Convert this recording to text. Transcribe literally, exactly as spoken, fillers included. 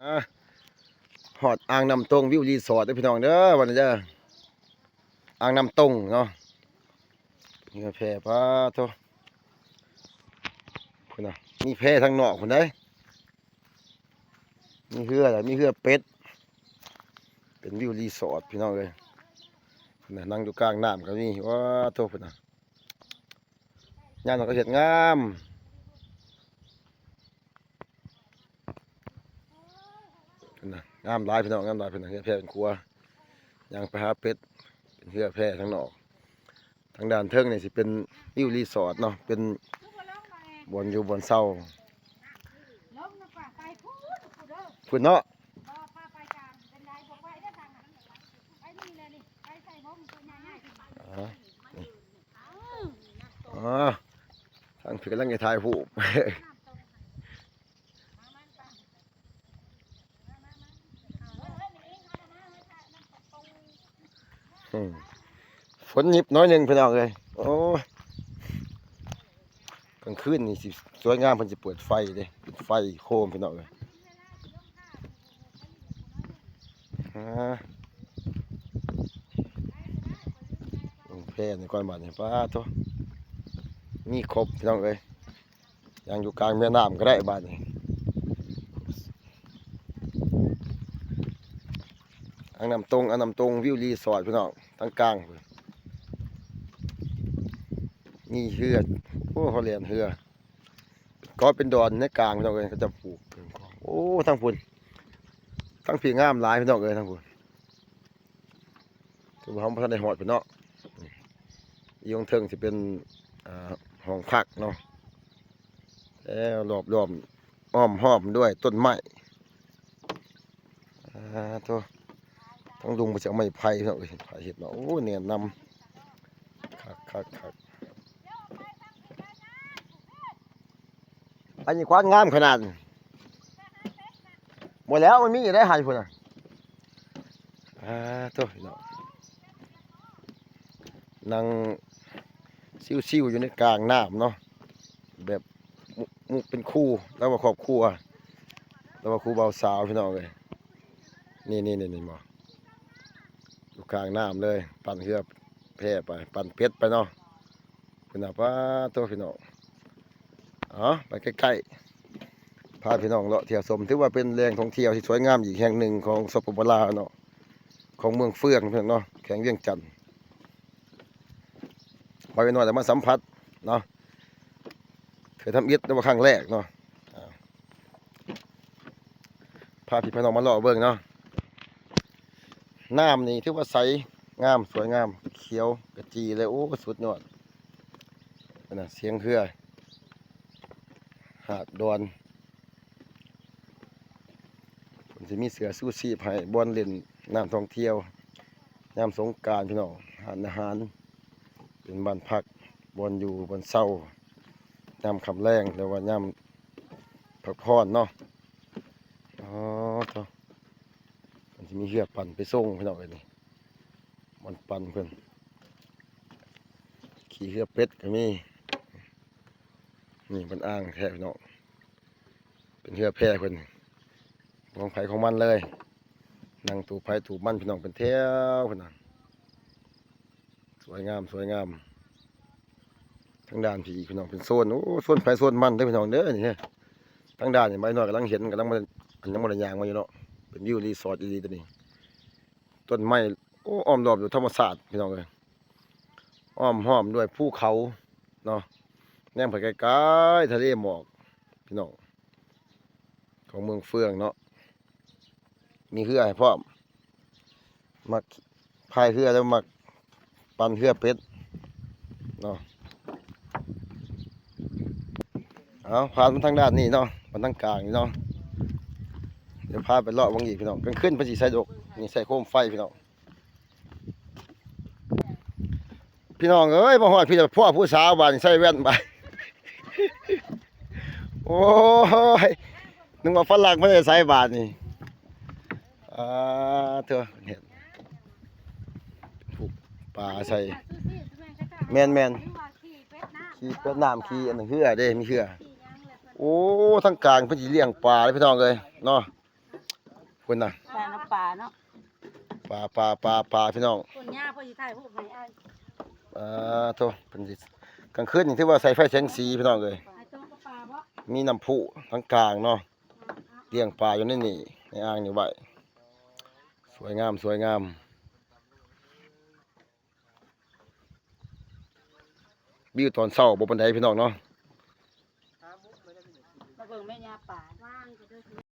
อ่ะ ฮอดอ่างน้ำตงวิวรีสอร์ทเด้อพี่น้องเด้อ วันนี้เด้อ อ่างน้ำตงเนาะ นี่ก็แพปลาโท พุ้นน่ะ มีแพทางนอกพุ้นเด้ มีเฮือล่ะ มีเฮือเป็ด เป็นวิวรีสอร์ทพี่น้องเอ้ย พุ้นน่ะ นั่งอยู่กลางน้ำก็มี ว้าโทพุ้นน่ะ ย่านเขาก็เฮ็ดงาม พุ้นน่ะ งามหลายพี่น้อง งามหลายพี่น้อง เฮือแพเป็นครัว ย่างไปหาเป็ด เป็นเฮือแพทางนอก ทางด้านเทิงนี่สิเป็นวิวรีสอร์ทเนาะ เป็นบ่อนอยู่บ่อนเซา พุ้นเนาะ อ๋อ นี่ อ๋อ ทางผีกำลังจะถ่ายรูป อืม ฝนหยิบน้อยหนึ่งพี่น้องเอ้ย โอ้ย กลางคืนนี่สิสวยงาม เพิ่นสิเปิดไฟเด้ เป็นไฟโคมพี่น้องเอ้ย อ่า ลงแพนี่ก่อนบาดนี้ ป๊าดโท มีครบพี่น้องเอ้ย ย่างอยู่กลางแม่น้ำก็ได้บาดนี้ อ่างน้ำตง อ่างน้ำตงวิวรีสอร์ทพี่น้อง ทางกลาง มีเฮือ โอ้ เขาเรียนเฮือ ก็เป็นดอนในกลางพี่น้องเอ้ย เขาจะปลูก โอ้ ทางพุ้น ทางผีงามหลายพี่น้องเอ้ย ทางพุ้น ถือว่าเราบ่ทันได้ฮอดพุ้นเนาะ อยู่ข้างเทิงสิเป็น อ่า ห้องพักเนาะ แล้วรอบๆ อ้อมห้อมด้วยต้นไม้ อ่า โท ทั้งลุงไปจากไม้ไผ่เนาะ เอ้ย ไผ่เฮ็ดมา โอ้ แนะนำ คักคักคัก อันนี้ควันงามขนาด หมดแล้ว มันมีอยู่ได้หันพุ้นน่ะ อ่า โท พี่น้อง นั่งชิวๆอยู่ในกลางน้ำเนาะ แบบมุ มุเป็นคู่ แล้วว่าครอบครัว แล้วว่าคู่บ่าวสาวพี่น้องเอ้ย นี่ นี่ นี่ นี่บ่ อยู่กลางน้ำเลย ปั่นเฮือแพไป ปั่นเป็ดไปเนาะ พุ้นน่ะ ป๊าดโทพี่น้อง เอาไปใกล้ๆ พาพี่น้องเลาะเที่ยวชม ถือว่าเป็นแหล่งท่องเที่ยวที่สวยงามอีกแห่งหนึ่งของ สปป ลาวเนาะ ของเมืองเฟืองเนาะ แขวงเวียงจันทน์ บ่าวน้อยได้มาสัมผัสเนาะ เทื่อทำอิฐ หรือว่าครั้งแรกเนาะ อ่า พาพี่พาน้องมาเลาะเบิ่งเนาะ น้ำนี่ถือว่าใส งาม สวยงาม เขียวขจีเลย โอ้ สุดยอด พุ้นน่ะ เสียงเฮือ หาดดอน เพิ่นสิมีเสื้อชูชีพให้ บ่อนเล่นน้ำท่องเที่ยว ยามสงกรานต์พี่น้อง ร้านอาหาร เป็นบ้านพัก บ่อนอยู่ บ่อนเซา ยามค่ำแลง หรือว่ายามพักผ่อนเนาะ อ๋อ โท มันสิมีเฮือปั่นไปส่งพี่น้องเอ้ยนี่ มันปั่นเพิ่น ขี่เฮือเป็ดก็มี นี่เพิ่นอ่างแท้พี่น้อง เป็นเฮือแพเพิ่น ของไผของมันเลย นั่งตูบไผตูบมันพี่น้อง เป็นแถวพี่น้อง สวยงาม สวยงาม ทางด้านพี่พี่น้อง เป็นโซน โอ้ โซนไผโซนมันเด้อพี่น้องเด้อ นี่ ทางด้านนี่บ่าวน้อยกำลังเห็น กำลังมา อันยังบ่ได้ย่างมาอยู่เนาะ เป็นวิวรีสอร์ทอีหลีตัวนี้ ต้นไม้ โอ้ อ้อมรอบด้วยธรรมชาติพี่น้องเอ้ย อ้อมห้อมด้วยภูเขาเนาะ แนมไปไกลๆ ทะเลหมอกพี่น้อง ของเมืองเฟืองเนาะ มีเฮือให้พร้อม มักพายเฮือแล้วมักปั่นเฮือเป็ดเนาะ เอาผ่านมาทางด้านนี้เนาะ มาทางกลางนี่เนาะ เดี๋ยวพาไปเลาะเบิ่งอีกพี่น้อง กลางคืนเพิ่นสิใส่ดอก นี่ใส่โคมไฟพี่น้อง พี่น้องเอ้ย มาฮอดพี่พ่อผู้สาวบาดนี้ใส่แว่นบาด โอ้ย นึกว่าฝรั่งมาแต่ไสบาดนี่ อ่า เถอะ เห็น ผูกปลาใส่ แม่นๆ ขี่เป็ดน้ำ ขี่อันนั้นเฮือเด้ มีเฮือ โอ้ ทางกลางเพิ่นสิเลี้ยงปลาเลยพี่น้องเอ้ย เนาะ พุ่นน่ะ ใส่น้ำปลาเนาะ ปลาปลาปลาปลาพี่น้อง คนย่าพอสิถ่ายรูปให้อ้าย อ่าโธ่เพิ่นสิกลางคืนนี่ถือว่าใส่ไฟแสงสีพี่น้องเอ้ย ไอ้ต้มกับปลาบ่ มีน้ำพุทั้งกลางเนาะ เลี้ยงปลาอยู่ในนี่ ในอ่างนี่ไว้ สวยงามสวยงาม วิวตอนเช้าบ่ปานใดพี่น้องเนาะ มาเบิ่งแม่ย่าปลา